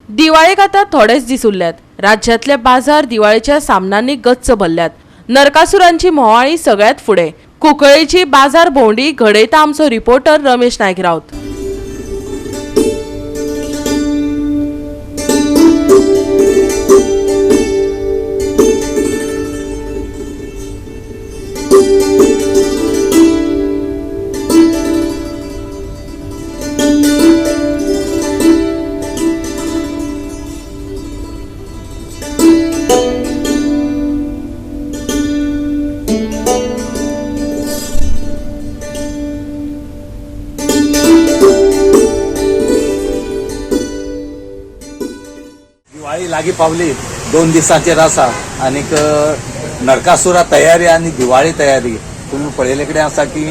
दिवाळेक आतां थोडेच दीस उरल्यात. राज्यांतले बाजार दिवाळेच्या सामनांनी गच्च भरल्यात. नरकासुरांची म्होंवाळी सगळ्यात फुडें. कुंकळेची बाजार भोंवडी घडयता आमचो रिपोर्टर रमेश नायक राऊत. दिवाळी लागीं पावली, 2 दिसांचेर आसा आनीक नरकासुरा तयारी आनी दिवाळी तयारी तुमी पळयले कडेन आसा की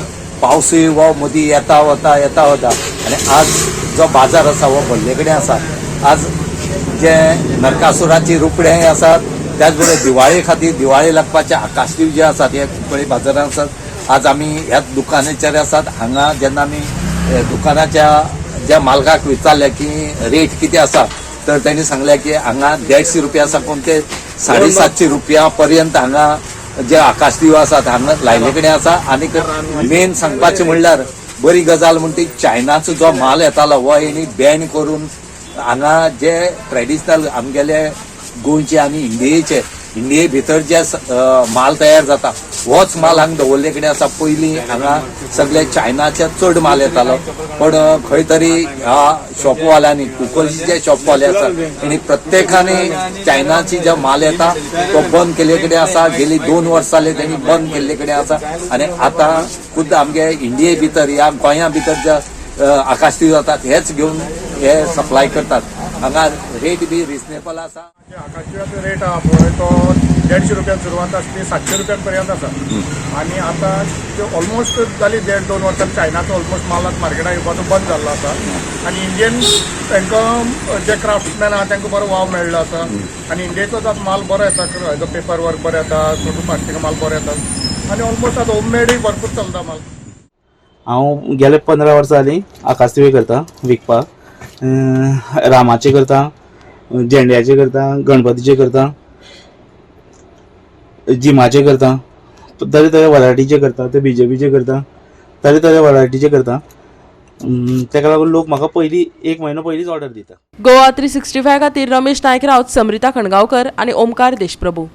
पावसूय हो मदीं येता वता येता वता आनी आज जो बाजार आसा हो भरले कडेन आसा. आज जे नरकासुराची रुपडे आसात, त्याच बरोबर दिवाळे खातीर दिवाळी लागपाचे आकाशदीव जे आसात हे कुंकळी बाजारांत आसात. आज आमी ह्याच दुकानाचेर आसात. हांगा जेन्ना आमी दुकानाच्या ज्या मालकाक विचारलें की रेट कितें आसा तर त्यांनी सांगले की हांगा 150 रुपया साकून ते 750 रुपया पर्यंत हांगा जे आकाशदिव आसात हांगा लायले कडेन आसा. आनीक मेन सांगपाचें म्हणल्यार बरी गजाल म्हण ती चायनाचो जो म्हाल येतालो हो हेणी बॅन करून हांगा जे ट्रेडिशनल आमगेले गोंयचे आनी इंडियेचे इंडिये भितर जे माल तयार जाता होच माल हांगा दवरले कडेन आसा. पयलीं हांगा सगळे चायनाचे चड माल येतालो, पण खंय तरी ह्या शॉपवाल्यांनी कुंकळीचे शॉपवाले आसा आनी प्रत्येकाने चायनाची जो माल येता तो बंद केल्ले कडेन आसा. गेली 2 वर्सां जाली तेणी बंद केल्ले कडेन आसा. आनी आतां खुद्द आमगे इंडिये भितर ह्या गोंया भितर जे आकाशदिवे जातात हेच घेवन हे सप्लाय करतात. हांगा रेट बी रिजनेबल आसा. आकाशदिव्याचो रेट आहा पळय तो 150 रुपयान सुरवात आसली 700 रुपयान पर्यंत आसा. आनी आतां ऑलमोस्ट जाली 1.5-2 वर्सां चायनाचो ऑलमोस्ट माल आतां मार्केटाक येवपाचो बंद जाल्लो आसा. आनी इंडियन तांकां जे क्राफ्ट्समॅन आहा तांकां बरो वाव मेळ्ळो आसा. आनी इंडियेचो आतां माल बरो येता, हेजो पेपर वर्क बरो येता, प्लास्टिका माल बरो येता आनी ऑलमोस्ट आतां होममेडूय भरपूर चलता माल. हांव गेले 15 वर्सां जालीं आकाशदिवे करता विकपाक. रामाचे करता, झेंड्याचे करता, गणपतीचे करता, जिमाचे करता, तरेतरे वरायटीचे करता, ते बीजेपीचे करता, तरेतरे वरायटीचे करता. तेका लागून लोक म्हाका पयलीं 1 म्हयनो पयलींच ऑर्डर दिता. गोवा 365 खातीर रमेश नायक राऊत, समृता खणगांवकर आनी ओमकार देशप्रभू.